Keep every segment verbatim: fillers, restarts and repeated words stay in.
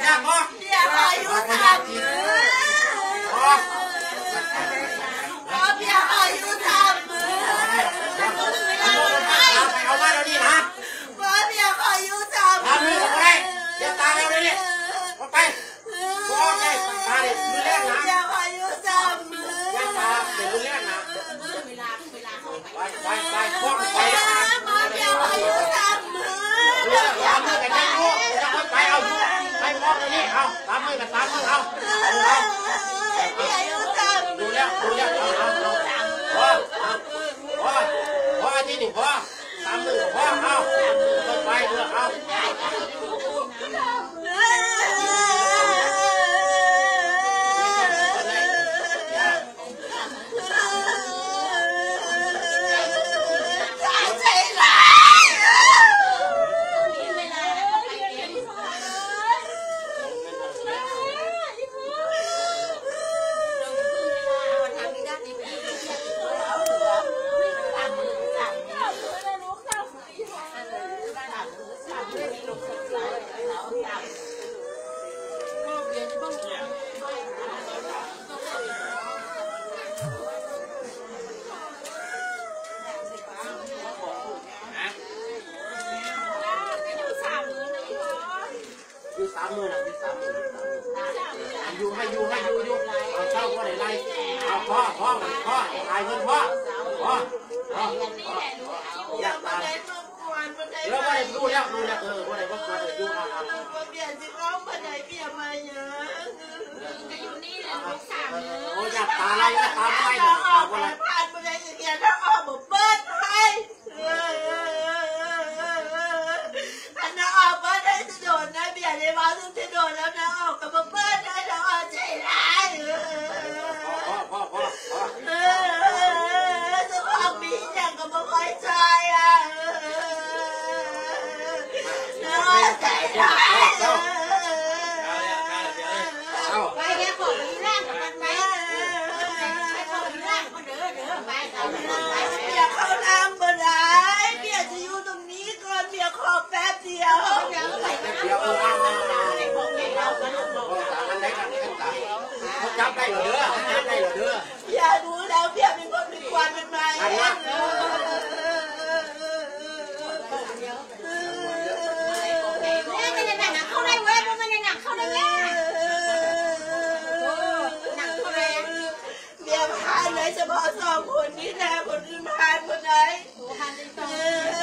เบียร์ขออยู่สามมื้อ ขอเบียร์ขออยู่สามมื้อ เอามาเดี๋ยวนี้นะ ขอเบียร์ขออยู่สามมื้อ สามมื้อก็ได้ เดี๋ยวตายแล้วเดี๋ยวนี้ ออกไป บ่ได้ ตายเลย มื้อแรกนะ เบียร์ขออยู่สามมื้อ อย่าตาย เดี๋ยวมื้อแรกนะ ไปไปไปพวกไป เดี๋ยวอายุสามมื้อ เดี๋ยวอายุกันยังลูก เดี๋ยวไปเอาลูก ไปพวกนี่ เอา ตามมือกัน ตามมือ เอา เอา เอา เดี๋ยวอายุสามมื้อ ดูแล้ว ดูแล้ว เอา เอา เอา พอ พอ พอ พอ ที่นี่ พอ ตามมือ พอ เอา ไป เออ เอา อยู่สามมื้อนะ อยู่สามมื้อ อยู่สามมื้อ อยู่ให้อยู่ให้อยู่อยู่ เอาเช้าก็ได้ไล่ เอาพ่อพ่อพ่อไอ้เงินพ่อพ่อพ่อพ่ออย่าตายแล้วก็ได้รู้แล้วรู้แล้ว เออก็ได้ว่าควรจะอยู่อ่ะอ่ะ เบียร์สิร้องบ่ได้เบียร์มาเยอะ ก็อยู่นี่แหละลูกสามมื้อ โอ้ยอย่าตายแล้วตายไม่ได้ เอา เอา เอา อะไร ผ่านบ่ได้สิเดียวถ้าออกบ่เปิดให้ อันนั้นออกบ่ได้จะโดนนะ เบียร์ได้ว่าซึ่งจะโดนแล้วนะ ออกก็บ่เปิดได้นะ ออกใจร้าย พ่อพ่อพ่อพ่อ เออเจ้าของมีอย่างก็บ่ค่อยใจอ่ะ เออใจร้าย เอา ไปเดี๋ยวขอไปร่างกับมันไป ไปขอไปร่างก็เด้อเด้อ ไปเอาไปร่างไป เบียร์เข้าน้ำบ่ได้ เบียร์จะอยู่ตรงนี้ก่อน เบียร์ขอแป๊บเดียว เดี๋ยวเออเอาเอาเอาเอา จับได้เหรอเด้อ จับได้เหรอเด้อ อย่ารู้แล้ว เบียร์เป็นคนมีควันเป็นไม้ อันนั้น แม่เป็นยังไงนะ เข้าได้เว้ย มันเป็นยังไง เข้าได้เว้ย โอ้ หนักเข้าไป เบียร์ผ่านเลยเฉพาะสองคนนี้นะ คนอื่นผ่านหมดเลย โอ้ ผ่านเลยสอง เอ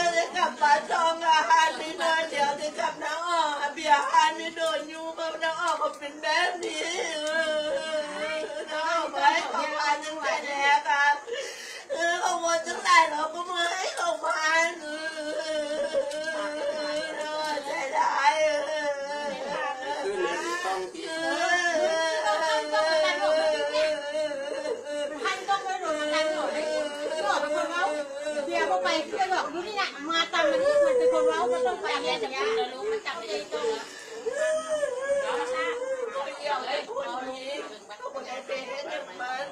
อ ได้กลับมาช่องอาหารไม่นอน เดี๋ยวจะกลับน้าออก เบียร์ผ่านไม่โดนอยู่ เพราะน้าออกเขาเป็นแบบนี้ เออ น้าออกไปเขาผ่านตั้งแต่แรกอะ เออ เขาหมดทั้งหลายเราก็มาให้เขาผ่าน เออ ใจร้าย เออ ขึ้นเลยต้องกิน เออ ท่านต้องไม่รู้ท่านหรอก บอกเป็นคนเว้า เบียร์เข้าไปเพื่อนบอกดูนี่นะ มาตามมันนี่มันเป็นคนเว้า ก็ต้องไปเนี่ย จะพูดแล้วรู้ มันจับไม่ได้ต้อง เดี๋ยวไอ้คนนี้ก็บ่ได้ไปเฮ็ดหยังมัน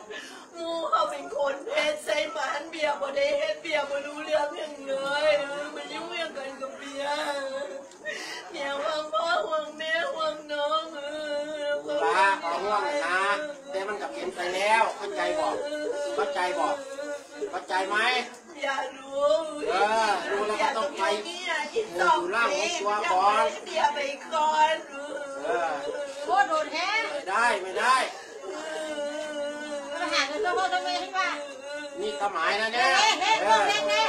หมู่เขาเป็นคนเฮ็ดใส่มัน เบียร์บ่ได้เฮ็ด เบียร์บ่รู้เรื่องหยังเลย เออ มันยุ่งหยังกันกับเบียร์ เบียร์ห่วงพ่อห่วงแม่ห่วงน้อง เออ ลูกหลาบ่ห่วงนะ แต่มันก็เป็นไปแล้ว เข้าใจบ่ เข้าใจบ่ เข้าใจไหม อย่ารู้ เออ รู้แล้วก็ต้องไป เนี่ย อีกสอง อยู่ร่างของตัวก่อน เบียร์ไปก่อน เออ โอ้ โดนแท้ ไม่ได้ ไม่ได้ มาหาเงินเจ้าพ่อเจ้าแม่ที่ว่า นี่ตาหมายนะเนี่ย เฮ้ย เฮ้ย เออ เฮ้ย เฮ้ย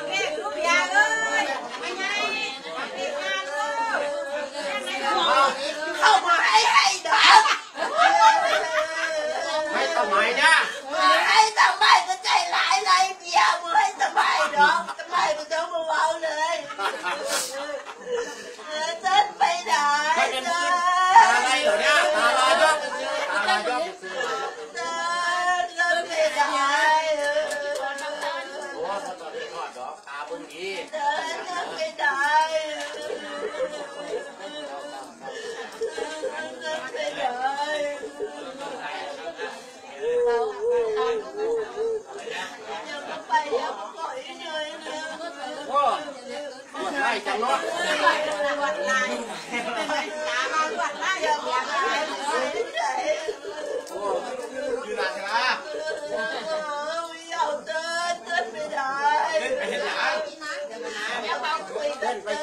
เฮ้ย ลูกยาเอ้ย ไม่ไง เข้ามาให้ให้ดอก ให้ตาหมายเนี่ย ให้ตาหมายก็ใจร้ายไรเดียว ให้ตาหมายดอก ตาหมายก็ต้องมาเว้าเลย เออ เต้นไปไหน ให้เป็น เต้น ตาลายเหรอเนี่ย ตาลายยอด ตาลายยอด เต้น เต้นไปไหน เออ โอ้ ตาตอนนี้ทอดดอก ตาเบิ่งดี เต้น เต้นไปไหน เต้น เต้นไปไหน โอ้ ปวดไล่จังเนาะ ปวดไล่ ตามาปวดไล่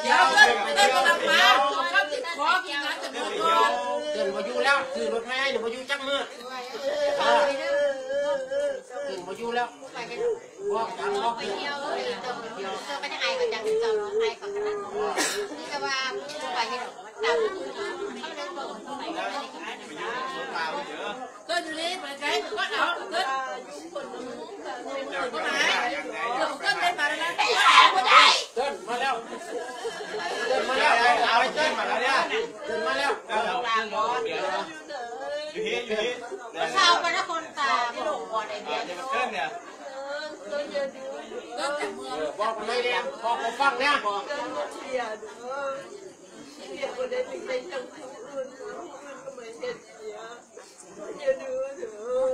เดี๋ยวเดินไปเที่ยวไปเที่ยว เดินบ่อยู่แล้ว ซื้อรถไม่ให้เดี๋ยวบ่อยู่จักมื้อ เออ เดินบ่อยู่แล้ว บอกจังบอกเพื่อน เดินอยู่นี่ไปไกลก็เอาเดิน เดินมาแล้ว เดินมาแล้ว เอาไอ้เดินมาแล้วเนี่ย เดินมาแล้ว อยู่ที่อยู่ที่ เข้าไปนครตา เดี๋ยวมาเกินเนี่ย เออ บอกไปเลยเนี่ย บอกไปฟังเนี่ย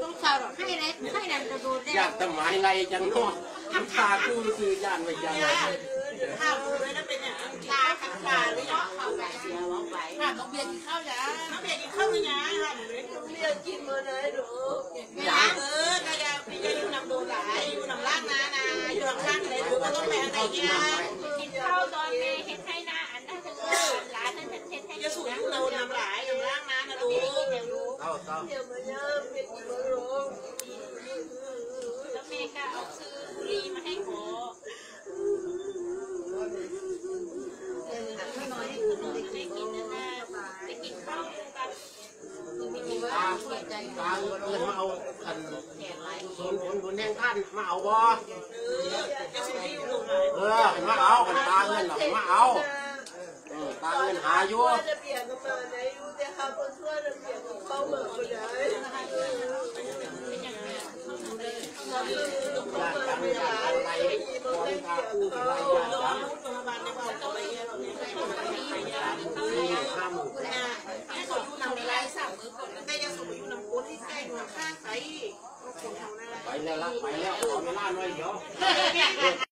ต้องเศร้าหรอก ให้ได้ ให้ได้โดนๆ ได้ อยากจะหมายไรจังเนาะ น้ำตากูซื้อย่านไว้จังเลย ข้าวเลยนะเป็นอย่างนั้น ตากับตาเลยเนาะ ข้าวกับเสียเอาไป ข้าวต้องเบียร์กินข้าวจ้ะ น้องเบียร์กินข้าวหรือยัง เบียร์กินมาไหนหนู เออ ก็อย่า อย่าอยู่น้ำโดนหลาย อยู่น้ำล่างนานะ อยู่น้ำล่างเลย หนูก็ต้องไปทางไหนเนี่ย กินข้าวตอนแม่เฮ็ดให้นะ อันนั้นจะเกิดหลานนั่นจะเฮ็ดให้ อย่าสูงอยู่โดนน้ำหลาย น้ำล่างนานะลูก เอาเอา แล้วแม่ก็เอาซื้อบุหรี่มาให้ขอ ได้กินนั่นนะ ได้กินข้าวกัน ตา ตาเอิ้นมาเอาอัน สนผลบุญแห่งท่านมาเอาบ่ เออ มาเอา คันตาเอิ้นน่ะมาเอา เออ ตาเอิ้นหาอยู่ ไปแล้วละ ไปแล้ว ขอเวลาหน่อยเดียว